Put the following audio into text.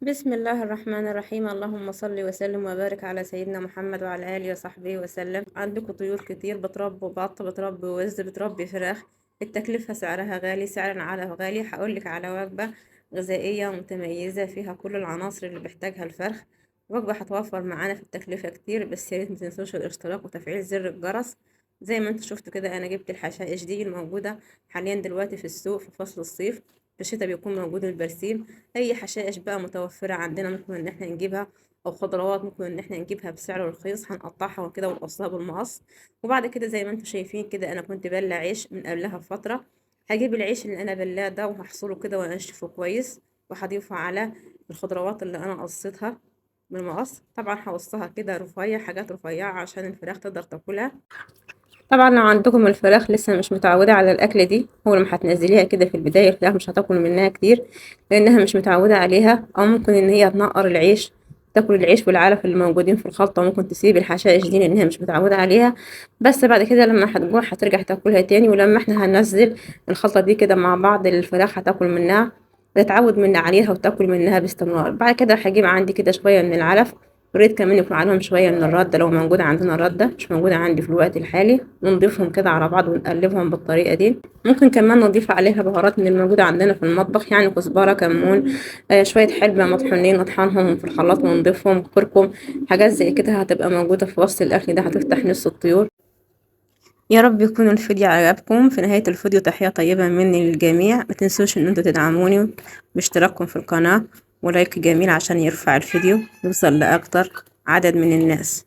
بسم الله الرحمن الرحيم. اللهم صل وسلم وبارك على سيدنا محمد وعلى آله وصحبه وسلم. عندكم طيور كتير، بتربوا بط، بتربي وز، بتربي فراخ، التكلفة سعرها غالي، سعر العلف غالي. هقولك على وجبة غذائية متميزة فيها كل العناصر اللي بيحتاجها الفرخ، وجبة هتوفر معانا في التكلفة كتير. بس يا ريت متنسوش الاشتراك وتفعيل زر الجرس. زي ما انتوا شفتوا كده، انا جبت الحشائش دي الموجودة حاليا دلوقتي في السوق في فصل الصيف، في الشتاء بيكون موجود البرسيم. اي حشائش بقى متوفرة عندنا ممكن ان احنا نجيبها، او خضروات ممكن ان احنا نجيبها بسعر رخيص، هنقطعها وكده ونقصها بالمقص. وبعد كده زي ما انتوا شايفين كده، انا كنت بلع عيش من قبلها بفترة. هجيب العيش اللي انا بلاه ده وهحصره كده وانشفه كويس، وهضيفه على الخضروات اللي انا قصيتها بالمقص. طبعا هقصها كده رفيع، حاجات رفيعة عشان الفراخ تقدر تاكلها. طبعا لو عندكم الفراخ لسه مش متعودة على الأكلة دي، هو لما هتنزليها كده في البداية الفراخ مش هتاكل منها كتير لأنها مش متعودة عليها، أو ممكن إن هي تنقر العيش، تاكل العيش والعلف اللي موجودين في الخلطة، ممكن تسيب الحشائش دي لأنها مش متعودة عليها. بس بعد كده لما هتجوع هترجع تاكلها تاني، ولما احنا هننزل الخلطة دي كده مع بعض الفراخ هتاكل منها، تتعود من عليها وتاكل منها باستمرار. بعد كده هجيب عندي كده شوية من العلف، وريت كمان يكون عليهم شوية من الردة لو موجودة عندنا الردة، مش موجودة عندي في الوقت الحالي، ونضيفهم كده على بعض ونقلبهم بالطريقة دي. ممكن كمان نضيف عليها بهارات من الموجودة عندنا في المطبخ، يعني كزبرة، كمون، شوية حلبة مطحونين نطحنهم في الخلاط ونضيفهم، كركم، حاجات زي كده هتبقى موجودة في وسط الأكل ده، هتفتح نفس الطيور. يا رب يكون الفيديو عجبكم. في نهاية الفيديو تحية طيبة مني للجميع، ما تنسوش ان انتوا تدعموني باشتراككم في القناة ولايك جميل عشان يرفع الفيديو يوصل لأكتر عدد من الناس.